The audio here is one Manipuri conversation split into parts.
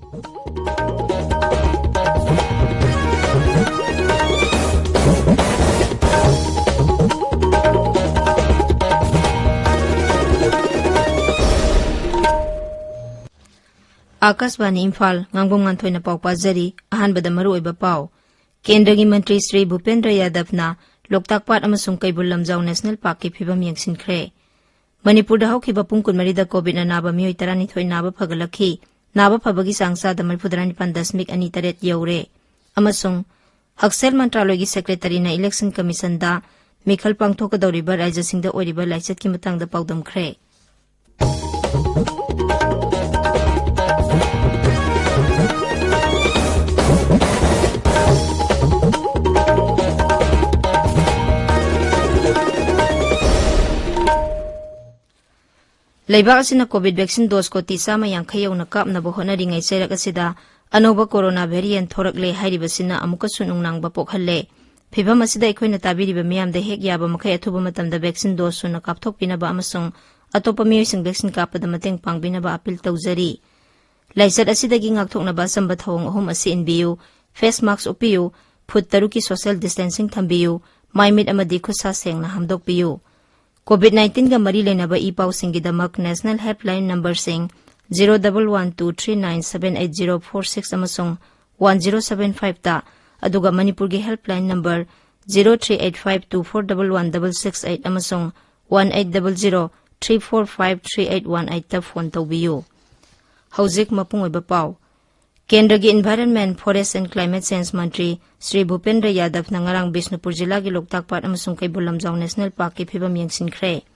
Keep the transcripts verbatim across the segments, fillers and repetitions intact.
ꯑꯥꯀꯥꯁꯕꯥꯅꯤ ꯏꯝꯐꯥꯜ, ꯉꯥꯡꯕꯝ ꯉꯥꯟꯊꯣꯏꯅ ꯄꯥꯎ ꯄꯥꯖꯔꯤ꯫ ꯑꯍꯥꯟꯕꯗ ꯃꯔꯨꯑꯣꯏꯕ ꯄꯥꯎ꯫ ꯀꯦꯟꯗ꯭ꯔꯒꯤ ꯃꯟꯇ꯭ꯔꯤ ꯁ꯭ꯔꯤ ꯚꯨꯄꯦꯟꯗ꯭ꯔ ꯌꯥꯗꯕꯅ ꯂꯣꯛꯇꯥꯛ ꯄꯥꯠ ꯑꯃꯁꯨꯡ ꯀꯩꯕꯨꯜ ꯂꯝꯖꯥꯎ ꯅꯦꯁꯅꯦꯜ ꯄꯥꯔꯛꯀꯤ ꯐꯤꯕꯝ ꯌꯦꯡꯁꯤꯟꯈ꯭ꯔꯦ꯫ ꯃꯅꯤꯄꯨꯔꯗ ꯍꯧꯈꯤꯕ ꯄꯨꯡ ꯀꯨꯟꯃꯔꯤꯗ ꯀꯣꯚꯤꯗꯅ ꯅꯥꯕ ꯃꯤꯑꯣꯏ ꯇꯔꯥꯅꯤꯊꯣꯏ ꯅꯥꯕ ꯐꯒꯠꯂꯛꯈꯤ꯫ ꯅꯥꯕ ꯐꯕꯒꯤ ꯆꯥꯡ ꯆꯥꯗ ꯃꯔꯤꯐꯨꯇꯔꯥ ꯅꯤꯄꯥꯟ ꯗꯁꯃꯤꯛ ꯑꯅꯤ ꯇꯔꯦꯠ ꯌꯧꯔꯦ꯫ ꯑꯃꯁꯨꯡ ꯍꯛꯁꯦꯜ ꯃꯟꯇ꯭ꯔꯥꯂꯣꯏꯒꯤ ꯁꯦꯀ꯭ꯔꯦꯇꯔꯤꯅ ꯏꯂꯦꯛꯁꯟ ꯀꯃꯤꯁꯟꯗ ꯃꯤꯈꯜ ꯄꯥꯡꯊꯣꯛꯀꯗꯧꯔꯤꯕ ꯔꯥꯖ꯭ꯌꯁꯤꯡꯗ ꯑꯣꯏꯔꯤꯕ ꯂꯥꯏꯆꯠꯀꯤ ꯃꯇꯥꯡꯗ ꯄꯥꯎꯗꯝꯈ꯭ꯔꯦ꯫ ꯂꯩꯕꯥꯛ ꯑꯁꯤꯅ ꯀꯣꯚꯤꯗ ꯚꯦꯛꯁꯤꯟ ꯗꯣꯁ ꯀꯣꯇꯤ ꯆꯥꯝꯃ ꯌꯥꯡꯈꯩ ꯌꯧꯅ ꯀꯥꯞꯅꯕ ꯍꯣꯠꯅꯔꯤꯉꯩ ꯆꯩꯔꯛ ꯑꯁꯤꯗ ꯑꯅꯧꯕ ꯀꯣꯔꯣꯅꯥ ꯚꯦꯔꯤꯌꯦꯟꯠ ꯊꯣꯔꯛꯂꯦ ꯍꯥꯏꯔꯤꯕꯁꯤꯅ ꯑꯃꯨꯛꯀꯁꯨ ꯅꯨꯡꯅꯥꯡꯕ ꯄꯣꯛꯍꯜꯂꯦ꯫ ꯐꯤꯚꯝ ꯑꯁꯤꯗ ꯑꯩꯈꯣꯏꯅ ꯇꯥꯕꯤꯔꯤꯕ ꯃꯤꯌꯥꯝꯗ ꯍꯦꯛ ꯌꯥꯕ ꯃꯈꯩ ꯑꯊꯨꯕ ꯃꯇꯝꯗ ꯚꯦꯛꯁꯤꯟ ꯗꯣꯁ ꯁꯨꯅ ꯀꯥꯞꯊꯣꯛꯄꯤꯅꯕ ꯑꯃꯁꯨꯡ ꯑꯇꯣꯞꯄ ꯃꯤꯑꯣꯏꯁꯤꯡ ꯚꯦꯛꯁꯤꯟ ꯀꯥꯞꯄꯗ ꯃꯇꯦꯡ ꯄꯥꯡꯕꯤꯅꯕ ꯑꯄꯤꯜ ꯇꯧꯖꯔꯤ꯫ ꯂꯥꯏꯆꯠ ꯑꯁꯤꯗꯒꯤ ꯉꯥꯛꯊꯣꯛꯅꯕ ꯑꯆꯝꯕ ꯊꯧꯑꯣꯡ ꯑꯍꯨꯝ ꯑꯁꯤ ꯏꯟꯕꯤꯌꯨ: ꯐꯦꯁ ꯃꯥꯁꯛ ꯎꯞꯄꯤꯌꯨ, ꯐꯨꯠ ꯇꯔꯨꯛꯀꯤ ꯁꯣꯁꯤꯌꯦꯜ ꯗꯤꯁꯇꯦꯟꯁꯤꯡ ꯊꯝꯕꯤꯌꯨ, ꯃꯥꯏ ꯃꯤꯠ ꯑꯃꯗꯤ ꯈꯨꯠ ꯁꯥ ꯁꯦꯡꯅ ꯍꯥꯝꯗꯣꯛꯄꯤꯌꯨ꯫ ꯀꯣꯚꯤꯗ ꯅꯥꯏꯟꯇꯤꯟꯒ ꯃꯔꯤ ꯂꯩꯅꯕ ꯏ ꯄꯥꯎꯁꯤꯡꯒꯤꯗꯃꯛ ꯅꯦꯁꯅꯦꯜ ꯍꯦꯜꯞꯂꯥꯏꯟ ꯅꯝꯕꯔꯁꯤꯡ zero double one two three nine seven eight zero four six ꯑꯃꯁꯨꯡ ꯋꯥꯟ ꯖꯤꯔꯣ ꯁꯚꯦꯟ ꯐꯥꯏꯚꯇ, ꯑꯗꯨꯒ ꯃꯅꯤꯄꯨꯔꯒꯤ helpline number zero three eight five two four double one double six eight ꯑꯃꯁꯨꯡ one eight double zero three four five three eight one ꯑꯩꯠꯇ ꯐꯣꯟ ꯇꯧꯕꯤꯌꯨ꯫ ꯍꯧꯖꯤꯛ ꯃꯄꯨꯡ ꯑꯣꯏꯕ ꯄꯥꯎ꯫ ꯀꯦꯟꯗ꯭ꯔꯒꯤ Environment, Forest and Climate Change ꯃꯟꯇ꯭ꯔꯤ ꯁ꯭ꯔꯤ ꯚꯨꯄꯦꯟꯗ꯭ꯔ ꯌꯥꯗꯕꯅ ꯉꯔꯥꯡ ꯕꯤꯁꯅꯨꯄꯨꯔ ꯖꯤꯂꯥꯒꯤ ꯂꯣꯛꯇꯥꯛ ꯄꯥꯠ ꯑꯃꯁꯨꯡ ꯀꯩꯕꯨꯜ ꯂꯝꯖꯥꯎ ꯅꯦꯁꯅꯦꯜ ꯄꯥꯔꯛꯀꯤ ꯐꯤꯕꯝ ꯌꯦꯡꯁꯤꯟꯈ꯭ꯔꯦ꯫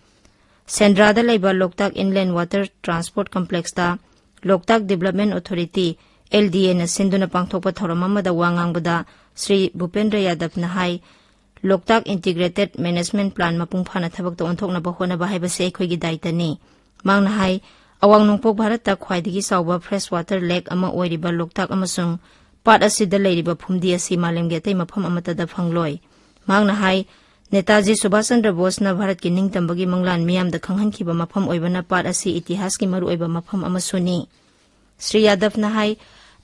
ꯁꯦꯟꯗ꯭ꯔꯥꯗ ꯂꯩꯕ ꯂꯣꯛꯇꯥꯛ Inland Water Transport Complexꯇ ꯂꯣꯛꯇꯥꯛ Development Authority, LDAꯅ ꯁꯤꯟꯗꯨꯅ ꯄꯥꯡꯊꯣꯛꯄ ꯊꯧꯔꯝ ꯑꯃꯗ ꯋꯥ ꯉꯥꯡꯕꯗ ꯁ꯭ꯔꯤ ꯚꯨꯄꯦꯟꯗ꯭ꯔ ꯌꯥꯗꯕꯅ ꯍꯥꯏ, ꯂꯣꯛꯇꯥꯛ Integrated Management Plan ꯃꯄꯨꯡ ꯐꯥꯅ ꯊꯕꯛꯇ ꯑꯣꯟꯊꯣꯛꯅꯕ ꯍꯣꯠꯅꯕ ꯍꯥꯏꯕꯁꯤ ꯑꯩꯈꯣꯏꯒꯤ ꯗꯥꯏꯇꯅꯤ꯫ ꯃꯍꯥꯛꯅ ꯍꯥꯏ, ꯑꯋꯥꯡ ꯅꯣꯡꯄꯣꯛ ꯚꯥꯔꯠꯇ ꯈ꯭ꯋꯥꯏꯗꯒꯤ ꯆꯥꯎꯕ fresh water lake ꯑꯃ ꯑꯣꯏꯔꯤꯕ ꯂꯣꯛꯇꯥꯛ ꯑꯃꯁꯨꯡ ꯄꯥꯠ ꯑꯁꯤꯗ ꯂꯩꯔꯤꯕ ꯐꯨꯝꯗꯤ ꯑꯁꯤ ꯃꯥꯂꯦꯝꯒꯤ ꯑꯇꯩ ꯃꯐꯝ ꯑꯃꯠꯇꯗ ꯐꯪꯂꯣꯏ꯫ ꯃꯍꯥꯛꯅ ꯍꯥꯏ, ꯅꯦꯇꯥꯖꯤ ꯁꯨꯚꯥꯁ ꯆꯟꯗ꯭ꯔ ꯕꯣꯁꯅ ꯚꯥꯔꯠꯀꯤ ꯅꯤꯡꯇꯝꯕꯒꯤ ꯃꯪꯂꯥꯟ ꯃꯤꯌꯥꯝꯗ ꯈꯪꯍꯟꯈꯤꯕ ꯃꯐꯝ ꯑꯣꯏꯕꯅ ꯄꯥꯠ ꯑꯁꯤ ꯏꯇꯤꯍꯥꯁꯀꯤ ꯃꯔꯨꯑꯣꯏꯕ ꯃꯐꯝ ꯑꯃꯁꯨꯅꯤ꯫ ꯁ꯭ꯔꯤ ꯌꯥꯗꯕꯅ ꯍꯥꯏ,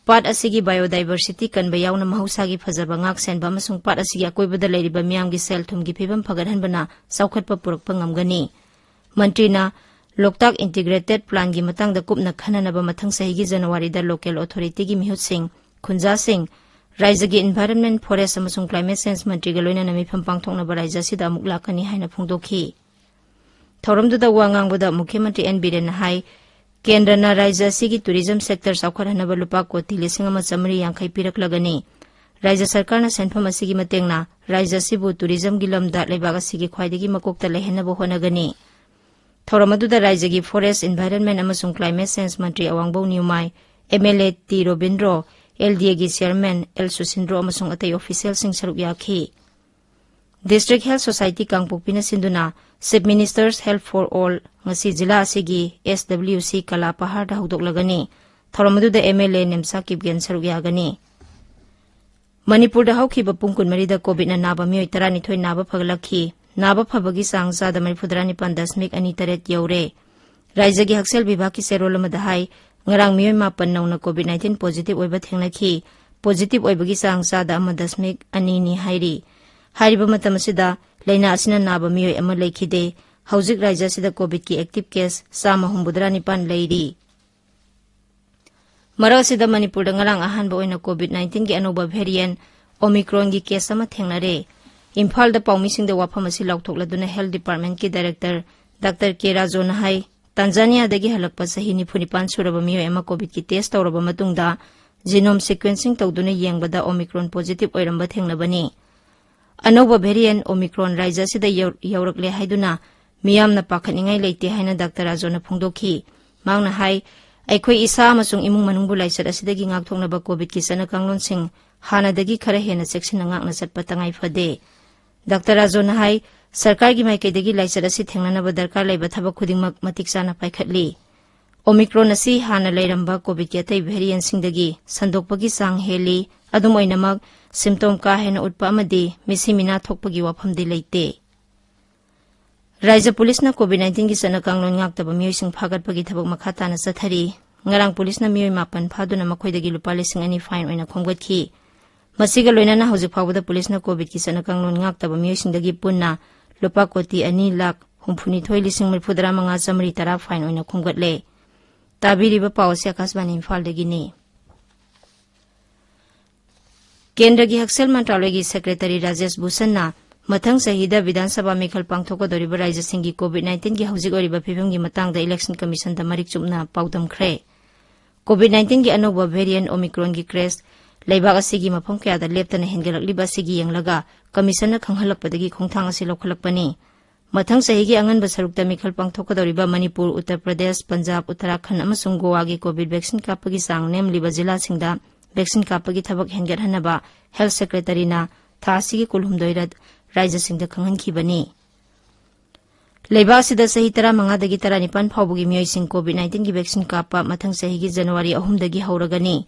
ꯄꯥꯠ ꯑꯁꯤꯒꯤ biodiversity ꯀꯟꯕ ꯌꯥꯎꯅ ꯃꯍꯧꯁꯥꯒꯤ ꯐꯖꯕ ꯉꯥꯛ ꯁꯦꯟꯕ ꯑꯃꯁꯨꯡ ꯄꯥꯠ ꯑꯁꯤꯒꯤ ꯑꯀꯣꯏꯕꯗ ꯂꯩꯔꯤꯕ ꯃꯤꯌꯥꯝꯒꯤ ꯁꯦꯜ ꯊꯨꯝꯒꯤ ꯐꯤꯕꯝ ꯐꯒꯠꯍꯟꯕꯅ ꯆꯥꯎꯈꯠꯄ ꯄꯨꯔꯛꯄ ꯉꯝꯒꯅꯤ꯫ ꯃꯟꯇ꯭ꯔꯤꯅ ꯂꯣꯛꯇꯥꯛ Integrated Plan ꯒꯤ ꯃꯇꯥꯡꯗ ꯀꯨꯞꯅ ꯈꯟꯅꯅꯕ ꯃꯊꯪ ꯆꯍꯤꯒꯤ ꯖꯅꯋꯥꯔꯤꯗ local authority ꯒꯤ ꯃꯤꯍꯨꯠꯁꯤꯡ, ꯈꯨꯟꯖꯥꯁꯤꯡ, ꯔꯥꯏꯖ꯭ꯌꯒꯤ Environment, Forest ꯑꯃꯁꯨꯡ Climate Change ꯃꯟꯇ꯭ꯔꯤꯒ ꯂꯣꯏꯅꯅ ꯃꯤꯐꯝ ꯄꯥꯡꯊꯣꯛꯅꯕ ꯔꯥꯏꯖ꯭ꯌ ꯑꯁꯤꯗ ꯑꯃꯨꯛ ꯂꯥꯛꯀꯅꯤ ꯍꯥꯏꯅ ꯐꯣꯡꯗꯣꯛꯈꯤ꯫ ꯊꯧꯔꯝꯗꯨꯗ ꯋꯥ ꯉꯥꯡꯕꯗ ꯃꯨꯈ꯭ꯌ ꯃꯟꯇ꯭ꯔꯤ ꯑꯦꯟ ꯕꯤꯔꯦꯟꯅ ꯍꯥꯏ, ꯀꯦꯟꯗ꯭ꯔꯅ ꯔꯥꯏꯖ꯭ꯌ ꯑꯁꯤꯒꯤ tourism sector ꯆꯥꯎꯈꯠꯍꯟꯅꯕ ꯂꯨꯄꯥ ꯀꯣꯇꯤ ꯂꯤꯁꯤꯡ ꯑꯃ ꯆꯥꯃꯔꯤ ꯌꯥꯡꯈꯩ ꯄꯤꯔꯛꯂꯒꯅꯤ꯫ ꯔꯥꯏꯖ꯭ꯌ ꯁꯔꯀꯥꯔꯅ ꯁꯦꯟꯐꯝ ꯑꯁꯤꯒꯤ ꯃꯇꯦꯡꯅ ꯔꯥꯏꯖ꯭ꯌ ꯑꯁꯤꯕꯨ tourism ꯒꯤ ꯂꯝꯗ ꯂꯩꯕꯥꯛ ꯑꯁꯤꯒꯤ ꯈ꯭ꯋꯥꯏꯗꯒꯤ ꯃꯀꯣꯛꯇ ꯂꯩꯍꯟꯅꯕ ꯍꯣꯠꯅꯒꯅꯤ꯫ ꯊꯧꯔꯝ ꯑꯗꯨꯗ ꯔꯥꯏꯖ꯭ꯌꯒꯤ Forest, Environment ꯑꯃꯁꯨꯡ Climate Change ꯃꯟꯇ꯭ꯔꯤ ꯑꯋꯥꯡꯕꯧ ꯅ꯭ꯌꯨꯃꯥꯏ, M L A T Robindro, L D ꯑꯦꯒꯤ chairman ꯑꯦꯜ ꯁꯨꯁꯤꯟꯗ꯭ꯔꯣ ꯑꯃꯁꯨꯡ ꯑꯇꯩ official ꯁꯤꯡ ꯁꯔꯨꯛ ꯌꯥꯈꯤ꯫ District Health Society ꯀꯥꯡꯄꯣꯛꯄꯤꯅ ꯁꯤꯟꯗꯨꯅ Chief Minister's Health for All ꯉꯁꯤ ꯖꯤꯂꯥ ꯑꯁꯤꯒꯤ ꯑꯦꯁ ꯗꯕ꯭ꯂꯤꯎ ꯁꯤ ꯀꯂꯥ ꯄꯍꯥꯔꯗ ꯍꯧꯗꯣꯛꯂꯒꯅꯤ꯫ ꯊꯧꯔꯝ ꯑꯗꯨꯗ ꯑꯦꯝ ꯑꯦꯜ ꯑꯦ ꯅꯦꯝꯁꯥ ꯀꯤꯞꯒꯦꯟ ꯁꯔꯨꯛ ꯌꯥꯒꯅꯤ꯫ ꯃꯅꯤꯄꯨꯔꯗ ꯍꯧꯈꯤꯕ ꯄꯨꯡ ꯀꯨꯟꯃꯔꯤꯗ ꯀꯣꯚꯤꯗꯅ ꯅꯥꯕ ꯃꯤꯑꯣꯏ ꯇꯔꯥꯅꯤꯊꯣꯏ ꯅꯥꯕ ꯐꯒꯠꯂꯛꯈꯤ꯫ ꯅꯥꯕ ꯐꯕꯒꯤ ꯆꯥꯡ ꯆꯥꯗ ꯃꯔꯤꯐꯨꯇꯔꯥ ꯅꯤꯄꯥꯟ ꯗꯁꯃꯤꯛ ꯑꯅꯤ ꯇꯔꯦꯠ ꯌꯧꯔꯦ꯫ ꯔꯥꯏꯖ꯭ꯌꯒꯤ ꯍꯛꯁꯦꯜ ꯕꯤꯚꯥꯒꯀꯤ ꯆꯦꯔꯣꯜ ꯑꯃꯗ ꯍꯥꯏ, ꯉꯔꯥꯡ ꯃꯤꯑꯣꯏ ꯃꯥꯄꯟ ꯅꯧꯅ ꯀꯣꯚꯤꯗ ꯅꯥꯏꯟꯇꯤꯟ positive ꯑꯣꯏꯕ ꯊꯦꯡꯅꯈꯤ꯫ Positive ꯑꯣꯏꯕꯒꯤ ꯆꯥꯡ ꯆꯥꯗ ꯑꯃ ꯗꯁꯃꯤꯛ ꯑꯅꯤꯅꯤ ꯍꯥꯏꯔꯤ꯫ ꯍꯥꯏꯔꯤꯕ ꯃꯇꯝ ꯑꯁꯤꯗ ꯂꯥꯏꯅꯥ ꯑꯁꯤꯅ ꯅꯥꯕ ꯃꯤꯑꯣꯏ ꯑꯃ ꯂꯩꯈꯤꯗꯦ꯫ ꯍꯧꯖꯤꯛ ꯔꯥꯏꯖ꯭ꯌ ꯑꯁꯤꯗ ꯀꯣꯚꯤꯗꯀꯤ active case ꯆꯥꯝꯃ ꯍꯨꯝꯐꯨꯇꯔꯥ ꯅꯤꯄꯥꯟ ꯂꯩꯔꯤ꯫ ꯃꯔꯛ ꯑꯁꯤꯗ ꯃꯅꯤꯄꯨꯔꯗ ꯉꯔꯥꯡ ꯑꯍꯥꯟꯕ ꯑꯣꯏꯅ ꯀꯣꯚꯤꯗ ꯅꯥꯏꯟꯇꯤꯟꯒꯤ ꯑꯅꯧꯕ variant Omicronꯒꯤ case ꯑꯃ ꯊꯦꯡꯅꯔꯦ꯫ ꯏꯝꯐꯥꯜꯗ ꯄꯥꯎꯃꯤꯁꯤꯡꯗ ꯋꯥꯐꯝ ꯑꯁꯤ ꯂꯥꯎꯊꯣꯛꯂꯗꯨꯅ Health Departmentꯀꯤ Director ꯗꯥꯛꯇꯔ ꯀꯦ ꯔꯥꯖꯣꯅ ꯍꯥꯏ, ꯇꯥꯟꯖꯥꯅꯤꯌꯥꯗꯒꯤ ꯍꯜꯂꯛꯄ ꯆꯍꯤ ꯅꯤꯐꯨ ꯅꯤꯄꯥꯟ ꯁꯨꯔꯕ ꯃꯤꯑꯣꯏ ꯑꯃ ꯀꯣꯚꯤꯗꯀꯤ test ꯇꯧꯔꯕ ꯃꯇꯨꯡꯗ genome sequencing ꯇꯧꯗꯨꯅ ꯌꯦꯡꯕꯗ Omicron positive ꯑꯣꯏꯔꯝꯕ ꯊꯦꯡꯅꯕꯅꯤ꯫ ꯑꯅꯧꯕ variant Omicron ꯔꯥꯏꯖ꯭ꯌ ꯑꯁꯤꯗ ꯌꯧ-, ꯌꯧꯔꯛꯂꯦ ꯍꯥꯏꯗꯨꯅ ꯃꯤꯌꯥꯝꯅ ꯄꯥꯈꯠꯅꯤꯡꯉꯥꯏ ꯂꯩꯇꯦ ꯍꯥꯏꯅ ꯗꯥꯛꯇꯔ ꯔꯥꯖꯣꯅ ꯐꯣꯡꯗꯣꯛꯈꯤ꯫ ꯃꯍꯥꯛꯅ ꯍꯥꯏ, ꯑꯩꯈꯣꯏ ꯏꯁꯥ ꯑꯃꯁꯨꯡ ꯏꯃꯨꯡ ꯃꯅꯨꯡꯕꯨ ꯂꯥꯏꯆꯠ ꯑꯁꯤꯗꯒꯤ ꯉꯥꯛꯊꯣꯛꯅꯕ ꯀꯣꯚꯤꯗꯀꯤ ꯆꯠꯅ ꯀꯥꯡꯂꯣꯟꯁꯤꯡ ꯍꯥꯟꯅꯗꯒꯤ ꯈꯔ ꯍꯦꯟꯅ ꯆꯦꯛꯁꯤꯟꯅ ꯉꯥꯛꯅ ꯆꯠꯄ ꯇꯉꯥꯏ ꯐꯗꯦ꯫ ꯗꯥꯛꯇꯔ ꯔꯥꯖꯣꯅ ꯍꯥꯏ, ꯁꯔꯀꯥꯔꯒꯤ ꯃꯥꯏꯀꯩꯗꯒꯤ ꯂꯥꯏꯆꯠ ꯑꯁꯤ ꯊꯦꯡꯅꯅꯕ ꯗꯔꯀꯥꯔ ꯂꯩꯕ ꯊꯕꯛ ꯈꯨꯗꯤꯡꯃꯛ ꯃꯇꯤꯛ ꯆꯥꯅ ꯄꯥꯏꯈꯠꯂꯤ꯫ Omicron ꯑꯁꯤ ꯍꯥꯟꯅ ꯂꯩꯔꯝꯕ ꯀꯣꯚꯤꯗꯀꯤ ꯑꯇꯩ variantꯁꯤꯡꯗꯒꯤ ꯁꯟꯗꯣꯛꯄꯒꯤ ꯆꯥꯡ ꯍꯦꯜꯂꯤ꯫ ꯑꯗꯨꯝ ꯑꯣꯏꯅꯃꯛ, symptom ꯀꯥ ꯍꯦꯟꯅ ꯎꯠꯄ ꯑꯃꯗꯤ ꯃꯤꯁꯤ ꯃꯤꯅꯥ ꯊꯣꯛꯄꯒꯤ ꯋꯥꯐꯝꯗꯤ ꯂꯩꯇꯦ꯫ ꯔꯥꯏꯖ꯭ꯌ ꯄꯨꯂꯤꯁꯅ ꯀꯣꯚꯤꯗ ꯅꯥꯏꯟꯇꯤꯟꯒꯤ ꯆꯠꯅ ꯀꯥꯡꯂꯣꯟ ꯉꯥꯛꯇꯕ ꯃꯤꯑꯣꯏꯁꯤꯡ ꯐꯥꯒꯠꯄꯒꯤ ꯊꯕꯛ ꯃꯈꯥ ꯇꯥꯅ ꯆꯠꯊꯔꯤ꯫ ꯉꯔꯥꯡ ꯄꯨꯂꯤꯁꯅ ꯃꯤꯑꯣꯏ ꯃꯥꯄꯟ ꯐꯥꯗꯨꯅ ꯃꯈꯣꯏꯗꯒꯤ ꯂꯨꯄꯥ ꯂꯤꯁꯤꯡ ꯑꯅꯤ fine ꯑꯣꯏꯅ ꯈꯣꯝꯒꯠꯈꯤ꯫ ꯃꯁꯤꯒ ꯂꯣꯏꯅꯅ ꯍꯧꯖꯤꯛ ꯐꯥꯎꯕꯗ ꯄꯨꯂꯤꯁꯅ ꯀꯣꯚꯤꯗꯀꯤ ꯆꯠꯅ ꯀꯥꯡꯂꯣꯟ ꯉꯥꯛꯇꯕ ꯃꯤꯑꯣꯏꯁꯤꯡꯗꯒꯤ ꯄꯨꯟꯅ ꯂꯨꯄꯥ ꯀꯣꯇꯤ ꯑꯅꯤ ꯂꯥꯈ ꯍꯨꯝꯐꯨꯅꯤꯊꯣꯏ ꯂꯤꯁꯤꯡ ꯃꯔꯤꯐꯨꯇꯔꯥ ꯃꯉꯥ ꯆꯥꯃꯔꯤ ꯇꯔꯥ fine ꯑꯣꯏꯅ ꯈꯣꯝꯒꯠꯂꯦ꯫ ꯇꯥꯕꯤꯔꯤꯕ ꯄꯥꯎ ꯑꯁꯤ ꯑꯀꯥꯁꯕꯥꯅꯤ ꯏꯝꯐꯥꯜꯗꯒꯤꯅꯤ꯫ ꯀꯦꯟꯗ꯭ꯔꯒꯤ ꯍꯛꯁꯦꯜ ꯃꯟꯇ꯭ꯔꯥꯂꯣꯏꯒꯤ ꯁꯦꯀ꯭ꯔꯦꯇꯔꯤ ꯔꯥꯖꯦꯁ ꯚꯨꯁꯟꯅ ꯃꯊꯪ ꯆꯍꯤꯗ ꯕꯤꯙꯥꯟ ꯁꯚꯥ ꯃꯤꯈꯜ ꯄꯥꯡꯊꯣꯛꯀꯗꯧꯔꯤꯕ ꯔꯥꯖ꯭ꯌꯁꯤꯡꯒꯤ ꯀꯣꯚꯤꯗ ꯅꯥꯏꯟꯇꯤꯟꯒꯤ ꯍꯧꯖꯤꯛ ꯑꯣꯏꯔꯤꯕ ꯐꯤꯕꯝꯒꯤ ꯃꯇꯥꯡꯗ ꯏꯂꯦꯛꯁꯟ ꯀꯃꯤꯁꯟꯗ ꯃꯔꯤꯛ ꯆꯨꯝꯅ ꯄꯥꯎꯗꯝꯈ꯭ꯔꯦ꯫ ꯀꯣꯚꯤꯗ ꯅꯥꯏꯟꯇꯤꯟꯒꯤ ꯑꯅꯧꯕ ꯚꯦꯔꯤꯌꯦꯟꯠ ꯑꯣꯃꯤꯀ꯭ꯔꯣꯟꯒꯤ ꯀ꯭ꯔꯦꯖ ꯂꯩꯕꯥꯛ ꯑꯁꯤꯒꯤ ꯃꯐꯝ ꯀꯌꯥꯗ ꯂꯦꯞꯇꯅ ꯍꯦꯟꯒꯠꯂꯛꯂꯤꯕ ꯑꯁꯤꯒꯤ ꯌꯦꯡꯂꯒ ꯀꯃꯤꯁꯟꯅ ꯈꯪꯍꯜꯂꯛꯄꯗꯒꯤ ꯈꯣꯡꯊꯥꯡ ꯑꯁꯤ ꯂꯧꯈꯠꯂꯛꯄꯅꯤ꯫ ꯃꯊꯪ ꯆꯍꯤꯒꯤ ꯑꯉꯟꯕ ꯁꯔꯨꯛꯇ ꯃꯤꯈꯜ ꯄꯥꯡꯊꯣꯛꯀꯗꯧꯔꯤꯕ ꯃꯅꯤꯄꯨꯔ, ꯎꯠꯇꯔ ꯄ꯭ꯔꯗꯦꯁ, ꯄꯟꯖꯥꯕ, ꯎꯠꯇꯔꯥꯈꯟꯗ ꯑꯃꯁꯨꯡ ꯒꯣꯋꯥꯒꯤ ꯀꯣꯚꯤꯗ ꯚꯦꯛꯁꯤꯟ ꯀꯥꯞꯄꯒꯤ ꯆꯥꯡ ꯅꯦꯝꯂꯤꯕ ꯖꯤꯂꯥꯁꯤꯡꯗ ꯚꯦꯛꯁꯤꯟ ꯀꯥꯞꯄꯒꯤ ꯊꯕꯛ ꯍꯦꯟꯒꯠꯍꯟꯅꯕ ꯍꯦꯜꯊ ꯁꯦꯀ꯭ꯔꯦꯇꯔꯤꯅ ꯊꯥ ꯑꯁꯤꯒꯤ ꯀꯨꯟꯍꯨꯝꯗꯣꯏꯗ ꯔꯥꯖ꯭ꯌꯁꯤꯡꯗ ꯈꯪꯍꯟꯈꯤꯕꯅꯤ꯫ ꯂꯩꯕꯥꯛ ꯑꯁꯤꯗ ꯆꯍꯤ ꯇꯔꯥꯃꯉꯥꯗꯒꯤ ꯇꯔꯥꯅꯤꯄꯥꯟ ꯐꯥꯎꯕꯒꯤ ꯃꯤꯑꯣꯏꯁꯤꯡ ꯀꯣꯚꯤꯗ ꯅꯥꯏꯟꯇꯤꯟꯒꯤ ꯚꯦꯛꯁꯤꯟ ꯀꯥꯞꯄ ꯃꯊꯪ ꯆꯍꯤꯒꯤ ꯖꯅꯋꯥꯔꯤ ꯑꯍꯨꯝꯗꯒꯤ ꯍꯧꯔꯒꯅꯤ꯫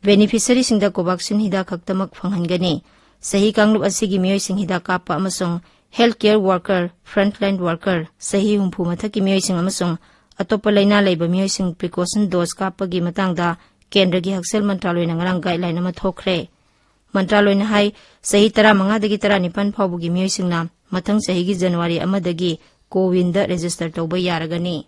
ꯕꯦꯅꯤꯐꯤꯁꯔꯤꯁꯤꯡꯗ ꯀꯣꯚꯥꯛꯁꯤꯟ ꯍꯤꯗꯥꯛ ꯈꯛꯇꯃꯛ ꯐꯪꯍꯟꯒꯅꯤ꯫ ꯆꯍꯤ ꯀꯥꯡꯂꯨꯞ ꯑꯁꯤꯒꯤ ꯃꯤꯑꯣꯏꯁꯤꯡ ꯍꯤꯗꯥꯛ ꯀꯥꯞꯄ ꯑꯃꯁꯨꯡ health care worker, frontline worker, ꯆꯍꯤ ꯍꯨꯝꯐꯨ ꯃꯊꯛꯀꯤ ꯃꯤꯑꯣꯏꯁꯤꯡ ꯑꯃꯁꯨꯡ ꯑꯇꯣꯞꯄ ꯂꯥꯏꯅꯥ ꯂꯩꯕ ꯃꯤꯑꯣꯏꯁꯤꯡ ꯄ꯭ꯔꯤꯀꯣꯁꯟ ꯗꯣꯁ ꯀꯥꯞꯄꯒꯤ ꯃꯇꯥꯡꯗ ꯀꯦꯟꯗ꯭ꯔꯒꯤ ꯍꯛꯁꯦꯜ ꯃꯟꯇ꯭ꯔꯥꯂꯣꯏꯅ ꯉꯔꯥꯡ ꯒꯥꯏꯗꯂꯥꯏꯟ ꯑꯃ ꯊꯣꯛꯈ꯭ꯔꯦ꯫ ꯃꯟꯇ꯭ꯔꯥꯂꯣꯏꯅ ꯍꯥꯏ, ꯆꯍꯤ ꯇꯔꯥꯃꯉꯥꯗꯒꯤ ꯇꯔꯥꯅꯤꯄꯥꯟ ꯐꯥꯎꯕꯒꯤ ꯃꯤꯑꯣꯏꯁꯤꯡꯅ ꯃꯊꯪ ꯆꯍꯤꯒꯤ ꯖꯅꯋꯥꯔꯤ ꯑꯃꯗꯒꯤ ꯀꯣꯋꯤꯟꯗ ꯔꯦꯖꯤꯁꯇꯔ ꯇꯧꯕ ꯌꯥꯔꯒꯅꯤ꯫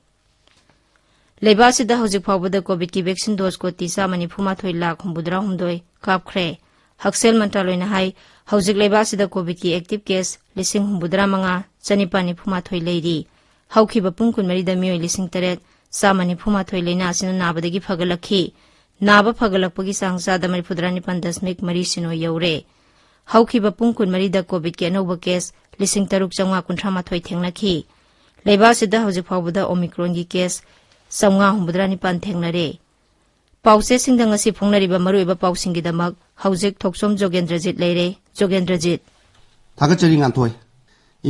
ꯂꯩꯕꯥꯛ ꯑꯁꯤꯗ ꯍꯧꯖꯤꯛ ꯐꯥꯎꯕꯗ ꯀꯣꯚꯤꯗꯀꯤ ꯚꯦꯛꯁꯤꯟ ꯗꯣꯁ ꯀꯣꯇꯤ ꯆꯥꯝꯃ ꯅꯤꯐꯨ ꯃꯥꯊꯣꯏ ꯂꯥꯈ ꯍꯨꯝꯐꯨꯇꯔꯥ ꯍꯨꯝꯗꯣꯏ ꯀꯥꯞꯈ꯭ꯔꯦ꯫ ꯍꯛꯁꯦꯜ ꯃꯟꯇ꯭ꯔꯥꯂꯣꯏꯅ ꯍꯥꯏ, ꯍꯧꯖꯤꯛ ꯂꯩꯕꯥꯛ ꯑꯁꯤꯗ ꯀꯣꯚꯤꯗꯀꯤ ꯑꯦꯛꯇꯤꯚ ꯀꯦꯁ ꯂꯤꯁꯤꯡ ꯍꯨꯝꯐꯨꯇꯔꯥ ꯃꯉꯥ ꯆꯅꯤꯄꯥꯟ ꯅꯤꯐꯨ ꯃꯥꯊꯣꯏ ꯂꯩꯔꯤ꯫ ꯍꯧꯈꯤꯕ ꯄꯨꯡ ꯀꯨꯟꯃꯔꯤꯗ ꯃꯤꯑꯣꯏ ꯂꯤꯁꯤꯡ ꯇꯔꯦꯠ ꯆꯥꯝꯃ ꯅꯤꯐꯨ ꯃꯥꯊꯣꯏ ꯂꯥꯏꯅꯥ ꯑꯁꯤꯅ ꯅꯥꯕꯗꯒꯤ ꯐꯒꯠꯂꯛꯈꯤ꯫ ꯅꯥꯕ ꯐꯒꯠꯂꯛꯄꯒꯤ ꯆꯥꯡ ꯆꯥꯗ ꯃꯔꯤꯐꯨꯇꯔꯥ ꯅꯤꯄꯥꯟ ꯗꯁꯃꯤꯛ ꯃꯔꯤ ꯁꯤꯅꯣ ꯌꯧꯔꯦ꯫ ꯍꯧꯈꯤꯕ ꯄꯨꯡ ꯀꯨꯟꯃꯔꯤꯗ ꯀꯣꯚꯤꯗꯀꯤ ꯑꯅꯧꯕ ꯀꯦꯁ ꯂꯤꯁꯤꯡ ꯇꯔꯨꯛ ꯆꯥꯝꯃꯉꯥ ꯀꯨꯟꯊ꯭ꯔꯥ ꯃꯥꯊꯣꯏ ꯊꯦꯡꯅꯈꯤ꯫ ꯂꯩꯕꯥꯛ ꯑꯁꯤꯗ ꯍꯧꯖꯤꯛ ꯐꯥꯎꯕꯗ ꯑꯣꯃꯤꯀ꯭ꯔꯣꯟꯒꯤ ꯀꯦꯁ ꯆꯥꯝꯃꯉꯥ ꯍꯨꯝꯐꯨꯇꯔꯥ ꯅꯤꯄꯥꯟ ꯊꯦꯡꯅꯔꯦ꯫ ꯄꯥꯎꯆꯦꯁꯤꯡꯗ ꯉꯁꯤ ꯐꯣꯡꯅꯔꯤꯕ ꯃꯔꯨꯑꯣꯏꯕ ꯄꯥꯎꯁꯤꯡꯒꯤꯗꯃꯛ ꯍꯧꯖꯤꯛ ꯊꯣꯛꯆꯣꯝ ꯖꯣꯒꯦꯟꯗ꯭ꯔꯖꯤꯠ ꯂꯩꯔꯦ꯫ ꯖꯣꯒꯦꯟꯗ꯭ꯔꯖꯤꯠ꯫ ꯊꯥꯒꯠꯆꯔꯤ, ꯉꯥꯟꯊꯣꯏ꯫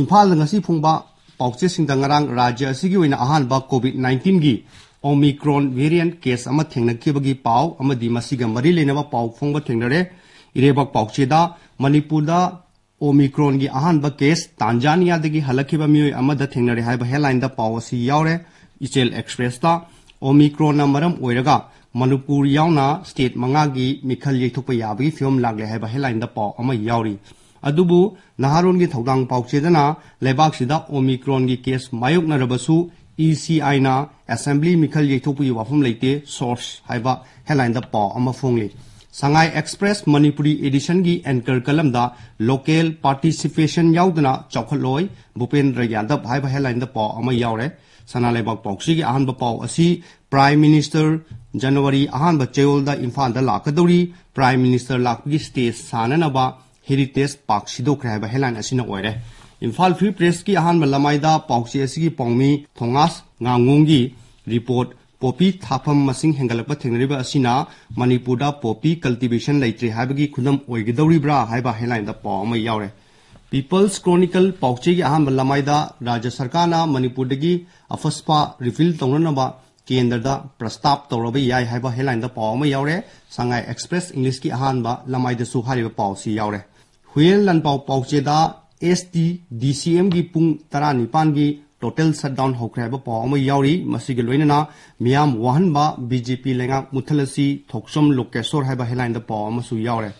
ꯏꯝꯐꯥꯜꯗ ꯉꯁꯤ ꯐꯣꯡꯕ ꯄꯥꯎꯆꯦꯁꯤꯡꯗ ꯉꯔꯥꯡ ꯔꯥꯖ꯭ꯌ ꯑꯁꯤꯒꯤ ꯑꯣꯏꯅ ꯑꯍꯥꯟꯕ ꯀꯣꯚꯤꯗ ꯅꯥꯏꯟꯇꯤꯟꯒꯤ ꯑꯣꯃꯤꯀ꯭ꯔꯣꯟ ꯚꯦꯔꯤꯌꯦꯟꯠ ꯀꯦꯁ ꯑꯃ ꯊꯦꯡꯅꯈꯤꯕꯒꯤ ꯄꯥꯎ ꯑꯃꯗꯤ ꯃꯁꯤꯒ ꯃꯔꯤ ꯂꯩꯅꯕ ꯄꯥꯎ ꯐꯣꯡꯕ ꯊꯦꯡꯅꯔꯦ꯫ ꯏꯔꯩꯕꯥꯛ ꯄꯥꯎꯆꯦꯗ ꯃꯅꯤꯄꯨꯔꯗ ꯑꯣꯃꯤꯀ꯭ꯔꯣꯟꯒꯤ ꯑꯍꯥꯟꯕ ꯀꯦꯁ ꯇꯥꯟꯖꯥꯅꯤꯌꯥꯗꯒꯤ ꯍꯜꯂꯛꯈꯤꯕ ꯃꯤꯑꯣꯏ ꯑꯃꯗ ꯊꯦꯡꯅꯔꯦ ꯍꯥꯏꯕ ꯍꯦꯗꯂꯥꯏꯟꯗ ꯄꯥꯎ ꯑꯁꯤ ꯌꯥꯎꯔꯦ꯫ ꯏꯆꯦꯜ ꯑꯦꯛꯁꯄ꯭ꯔꯦꯁꯇ ꯑꯣꯃꯤꯀ꯭ꯔꯣꯟꯅ ꯃꯔꯝ ꯑꯣꯏꯔꯒ ꯃꯅꯤꯄꯨꯔ ꯌꯥꯎꯅ ꯁ꯭ꯇꯦꯠ ꯃꯉꯥꯒꯤ ꯃꯤꯈꯜ ꯌꯩꯊꯣꯛꯄ ꯌꯥꯕꯒꯤ ꯐꯤꯕꯝ ꯂꯥꯛꯂꯦ ꯍꯥꯏꯕ ꯍꯦꯗꯂꯥꯏꯟꯗ ꯄꯥꯎ ꯑꯃ ꯌꯥꯎꯔꯤ꯫ ꯑꯗꯨꯕꯨ ꯅꯍꯥꯔꯣꯜꯒꯤ ꯊꯧꯗꯥꯡ ꯄꯥꯎꯆꯦꯗꯅ ꯂꯩꯕꯥꯛꯁꯤꯗ ꯑꯣꯃꯤꯀ꯭ꯔꯣꯟꯒꯤ ꯀꯦꯁ ꯃꯥꯌꯣꯛꯅꯔꯕꯁꯨ ꯏ ꯁꯤ ꯑꯥꯏꯅ ꯑꯦꯁꯦꯝꯕ꯭ꯂꯤ ꯃꯤꯈꯜ ꯌꯩꯊꯣꯛꯄꯒꯤ ꯋꯥꯐꯝ ꯂꯩꯇꯦ, ꯁꯣꯔꯁ ꯍꯥꯏꯕ ꯍꯦꯗꯂꯥꯏꯟꯗ ꯄꯥꯎ ꯑꯃ ꯐꯣꯡꯂꯤ꯫ ꯁꯉꯥꯏ ꯑꯦꯛꯁꯄ꯭ꯔꯦꯁ ꯃꯅꯤꯄꯨꯔꯤ ꯑꯦꯗꯤꯁꯟꯒꯤ ꯑꯦꯡꯀꯔ ꯀꯂꯝꯗ ꯂꯣꯀꯦꯜ ꯄꯥꯔꯇꯤꯁꯤꯄꯦꯁꯟ ꯌꯥꯎꯗꯅ ꯆꯥꯎꯈꯠꯂꯣꯏ ꯚꯨꯄꯦꯟꯗ꯭ꯔ ꯌꯥꯗꯕ ꯍꯥꯏꯕ ꯍꯦꯗꯂꯥꯏꯟꯗ ꯄꯥꯎ ꯑꯃ ꯌꯥꯎꯔꯦ꯫ ꯁꯅꯥ ꯂꯩꯕꯥꯛ ꯄꯥꯎꯆꯦꯒꯤ ꯑꯍꯥꯟꯕ ꯄꯥꯎ ꯑꯁꯤ ꯄ꯭ꯔꯥꯏꯝ ꯃꯤꯅꯤꯁꯇꯔ ꯖꯅꯋꯥꯔꯤ ꯑꯍꯥꯟꯕ ꯆꯌꯣꯜꯗ ꯏꯝꯐꯥꯜꯗ ꯂꯥꯛꯀꯗꯧꯔꯤ, ꯄ꯭ꯔꯥꯏꯝ ꯃꯤꯅꯤꯁꯇꯔ ꯂꯥꯛꯄꯒꯤ ꯁ꯭ꯇꯦꯖ ꯁꯥꯟꯅꯅꯕ ꯍꯦꯔꯤꯇꯦꯖ ꯄꯥꯔꯛ ꯁꯤꯗꯣꯛꯈ꯭ꯔꯦ ꯍꯥꯏꯕ ꯍꯦꯗꯂꯥꯏꯟ ꯑꯁꯤꯅ ꯑꯣꯏꯔꯦ꯫ ꯏꯝꯐꯥꯜ ꯐ꯭ꯔꯤ ꯄ꯭ꯔꯦꯁꯀꯤ ꯑꯍꯥꯟꯕ ꯂꯃꯥꯏꯗ ꯄꯥꯎꯆꯦ ꯑꯁꯤꯒꯤ ꯄꯥꯎꯃꯤ ꯊꯣꯃꯥꯁ ꯉꯥꯉꯣꯡꯒꯤ ꯔꯤꯄꯣꯔꯠ, ꯄꯣꯄꯤ ꯊꯥꯐꯝ ꯃꯁꯤꯡ ꯍꯦꯟꯒꯠꯂꯛꯄ ꯊꯦꯡꯅꯔꯤꯕ ꯑꯁꯤꯅ ꯃꯅꯤꯄꯨꯔꯗ ꯄꯣꯄꯤ ꯀꯜꯇꯤꯚꯦꯁꯟ ꯂꯩꯇ꯭ꯔꯦ ꯍꯥꯏꯕꯒꯤ ꯈꯨꯗꯝ ꯑꯣꯏꯒꯗꯧꯔꯤꯕ꯭ꯔꯥ ꯍꯥꯏꯕ ꯍꯦꯗꯂꯥꯏꯟꯗ ꯄꯥꯎ ꯑꯃ ꯌꯥꯎꯔꯦ꯫ ꯄꯤꯄꯜꯁ ꯀ꯭ꯔꯣꯅꯤꯀꯜ ꯄꯥꯎꯆꯦꯒꯤ ꯑꯍꯥꯟꯕ ꯂꯃꯥꯏꯗ ꯔꯥꯖ꯭ꯌ ꯁꯔꯀꯥꯔꯅ ꯃꯅꯤꯄꯨꯔꯗꯒꯤ ꯑꯐꯁꯄꯥ ꯔꯤꯐꯤꯜ ꯇꯧꯅꯅꯕ ꯀꯦꯟꯗ꯭ꯔꯗ ꯄ꯭ꯔꯁꯇꯥꯞ ꯇꯧꯔꯕ ꯌꯥꯏ ꯍꯥꯏꯕ ꯍꯦꯗꯂꯥꯏꯟꯗ ꯄꯥꯎ ꯑꯃ ꯌꯥꯎꯔꯦ꯫ ꯁꯉꯥꯏ ꯑꯦꯛꯁꯄ꯭ꯔꯦꯁ ꯏꯪꯂꯤꯁꯀꯤ ꯑꯍꯥꯟꯕ ꯂꯃꯥꯏꯗꯁꯨ ꯍꯥꯏꯔꯤꯕ ꯄꯥꯎ ꯑꯁꯤ ꯌꯥꯎꯔꯦ꯫ ꯍꯨꯏꯌꯦꯟ ꯂꯥꯟꯄꯥꯎ ꯄꯥꯎꯆꯦꯗ ꯑꯦꯁ ꯇꯤ ꯗꯤ ꯁꯤ ꯑꯦꯝꯒꯤ ꯄꯨꯡ ꯇꯔꯥꯅꯤꯄꯥꯟꯒꯤ ꯇꯣꯇꯦꯜ ꯁꯠꯗꯥꯎꯟ ꯍꯧꯈ꯭ꯔꯦ ꯍꯥꯏꯕ ꯄꯥꯎ ꯑꯃ ꯌꯥꯎꯔꯤ꯫ ꯃꯁꯤꯒ ꯂꯣꯏꯅꯅ ꯃꯤꯌꯥꯝ ꯋꯥꯍꯟꯕ ꯕꯤ ꯖꯦ ꯄꯤ ꯂꯩꯉꯥꯛ ꯃꯨꯠꯊꯠꯂꯁꯤ, ꯊꯣꯛꯆꯣꯝ ꯂꯣꯀꯦꯁꯣꯔ ꯍꯥꯏꯕ ꯍꯦꯗꯂꯥꯏꯟꯗ ꯄꯥꯎ ꯑꯃꯁꯨ ꯌꯥꯎꯔꯦ꯫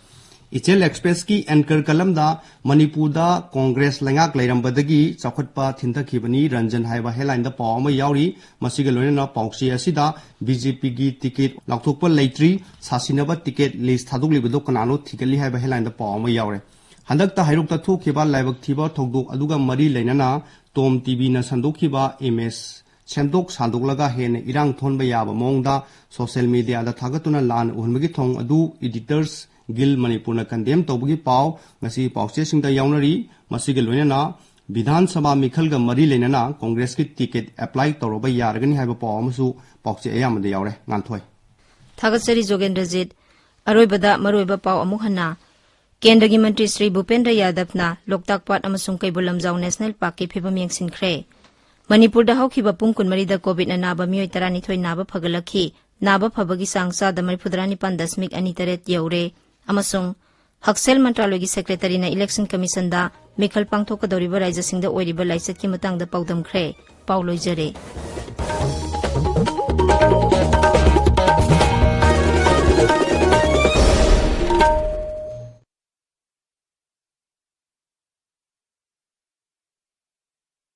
ꯏꯆꯦꯜ ꯑꯦꯛꯁꯄ꯭ꯔꯦꯁꯀꯤ ꯑꯦꯡꯀꯔ ꯀꯂꯝꯗ ꯃꯅꯤꯄꯨꯔꯗ ꯀꯣꯡꯒ꯭ꯔꯦꯁ ꯂꯩꯉꯥꯛ ꯂꯩꯔꯝꯕꯗꯒꯤ ꯆꯥꯎꯈꯠꯄ ꯊꯤꯟꯊꯈꯤꯕꯅꯤ ꯔꯟꯖꯟ ꯍꯥꯏꯕ ꯍꯦꯗꯂꯥꯏꯟꯗ ꯄꯥꯎ ꯑꯃ ꯌꯥꯎꯔꯤ꯫ ꯃꯁꯤꯒ ꯂꯣꯏꯅꯅ ꯄꯥꯎꯆꯦ ꯑꯁꯤꯗ ꯕꯤ ꯖꯦ ꯄꯤꯒꯤ ꯇꯤꯀꯦꯠ ꯂꯥꯎꯊꯣꯛꯄ ꯂꯩꯇ꯭ꯔꯤ, ꯁꯥꯁꯤꯟꯅꯕ ꯇꯤꯀꯦꯠ ꯂꯤꯁ ꯊꯥꯗꯣꯛꯂꯤꯕꯗꯣ ꯀꯅꯥꯅꯣ ꯊꯤꯒꯠꯂꯤ ꯍꯥꯏꯕ ꯍꯦꯗꯂꯥꯏꯟꯗ ꯄꯥꯎ ꯑꯃ ꯌꯥꯎꯔꯦ꯫ ꯍꯟꯗꯛꯇ ꯍꯩꯔꯣꯛꯇ ꯊꯣꯛꯈꯤꯕ ꯂꯥꯏꯕꯛ ꯊꯤꯕ ꯊꯧꯗꯣꯛ ꯑꯗꯨꯒ ꯃꯔꯤ ꯂꯩꯅꯅ ꯇꯣꯝ ꯇꯤ ꯚꯤꯅ ꯁꯟꯗꯣꯛꯈꯤꯕ ꯏꯃꯦꯖ ꯁꯦꯝꯗꯣꯛ ꯁꯥꯗꯣꯛꯂꯒ ꯍꯦꯟꯅ ꯏꯔꯥꯡ ꯊꯣꯟꯕ ꯌꯥꯕ ꯃꯑꯣꯡꯗ ꯁꯣꯁꯤꯌꯦꯜ ꯃꯤꯗꯤꯌꯥꯗ ꯊꯥꯒꯠꯇꯨꯅ ꯂꯥꯟꯅ ꯎꯍꯟꯕꯒꯤ ꯊꯧꯑꯣꯡ ꯑꯗꯨ ꯏꯗꯤꯇꯔꯁ ꯒꯤꯜ ꯃꯅꯤꯄꯨꯔꯅ ꯀꯟꯗꯦꯝ ꯇꯧꯕꯒꯤ ꯄꯥꯎ ꯉꯁꯤꯒꯤ ꯄꯥꯎꯆꯦꯁꯤꯡꯗ ꯌꯥꯎꯅꯔꯤ꯫ ꯃꯁꯤꯒ ꯂꯣꯏꯅꯅ ꯕꯤꯙꯥꯟ ꯁꯚꯥ ꯃꯤꯈꯜꯒ ꯃꯔꯤ ꯂꯩꯅꯅ ꯀꯣꯡꯒ꯭ꯔꯦꯁꯀꯤ ꯇꯤꯀꯦꯠ ꯑꯦꯄ꯭ꯂꯥꯏ ꯇꯧꯔꯕ ꯌꯥꯔꯒꯅꯤ ꯍꯥꯏꯕ ꯄꯥꯎ ꯑꯃꯁꯨ ꯄꯥꯎꯆꯦ ꯑꯌꯥꯝꯕꯗ ꯌꯥꯎꯔꯦ꯫ ꯉꯥꯟꯊꯣꯏ꯫ ꯊꯥꯒꯠꯆꯔꯤ ꯖꯣꯒꯦꯟꯗ꯭ꯔꯖꯤꯠ꯫ ꯑꯔꯣꯏꯕꯗ ꯃꯔꯨꯑꯣꯏꯕ ꯄꯥꯎ ꯑꯃꯨꯛ ꯍꯟꯅ꯫ ꯀꯦꯟꯗ꯭ꯔꯒꯤ ꯃꯟꯇ꯭ꯔꯤ ꯁ꯭ꯔꯤ ꯚꯨꯄꯦꯟꯗ꯭ꯔ ꯌꯥꯗꯕꯅ ꯂꯣꯛꯇꯥꯛ ꯄꯥꯠ ꯑꯃꯁꯨꯡ ꯀꯩꯕꯨꯜ ꯂꯝꯖꯥꯎ ꯅꯦꯁꯅꯦꯜ ꯄꯥꯔꯛꯀꯤ ꯐꯤꯕꯝ ꯌꯦꯡꯁꯤꯟꯈ꯭ꯔꯦ꯫ ꯃꯅꯤꯄꯨꯔꯗ ꯍꯧꯈꯤꯕ ꯄꯨꯡ ꯀꯨꯟꯃꯔꯤꯗ ꯀꯣꯚꯤꯗꯅ ꯅꯥꯕ ꯃꯤꯑꯣꯏ ꯇꯔꯥꯅꯤꯊꯣꯏ ꯅꯥꯕ ꯐꯒꯠꯂꯛꯈꯤ꯫ ꯅꯥꯕ ꯐꯕꯒꯤ ꯆꯥꯡ ꯆꯥꯗ ꯃꯔꯤꯐꯨꯇꯔꯥ ꯅꯤꯄꯥꯟ ꯗꯁꯃꯤꯛ ꯑꯅꯤ ꯇꯔꯦꯠ ꯌꯧꯔꯦ꯫ ꯑꯃꯁꯨꯡ ꯍꯛꯁꯦꯜ ꯃꯟꯇ꯭ꯔꯥꯂꯣꯏꯒꯤ ꯁꯦꯀ꯭ꯔꯦꯇꯔꯤꯅ ꯏꯂꯦꯛꯁꯟ ꯀꯃꯤꯁꯟꯗ ꯃꯤꯈꯜ ꯄꯥꯡꯊꯣꯛꯀꯗꯧꯔꯤꯕ ꯔꯥꯏꯖ꯭ꯌꯁꯤꯡꯗ ꯑꯣꯏꯔꯤꯕ ꯂꯥꯏꯆꯠꯀꯤ ꯃꯇꯥꯡꯗ ꯄꯥꯎꯗꯝꯈ꯭ꯔꯦ꯫ ꯄꯥꯎ ꯂꯣꯏꯖꯔꯦ꯫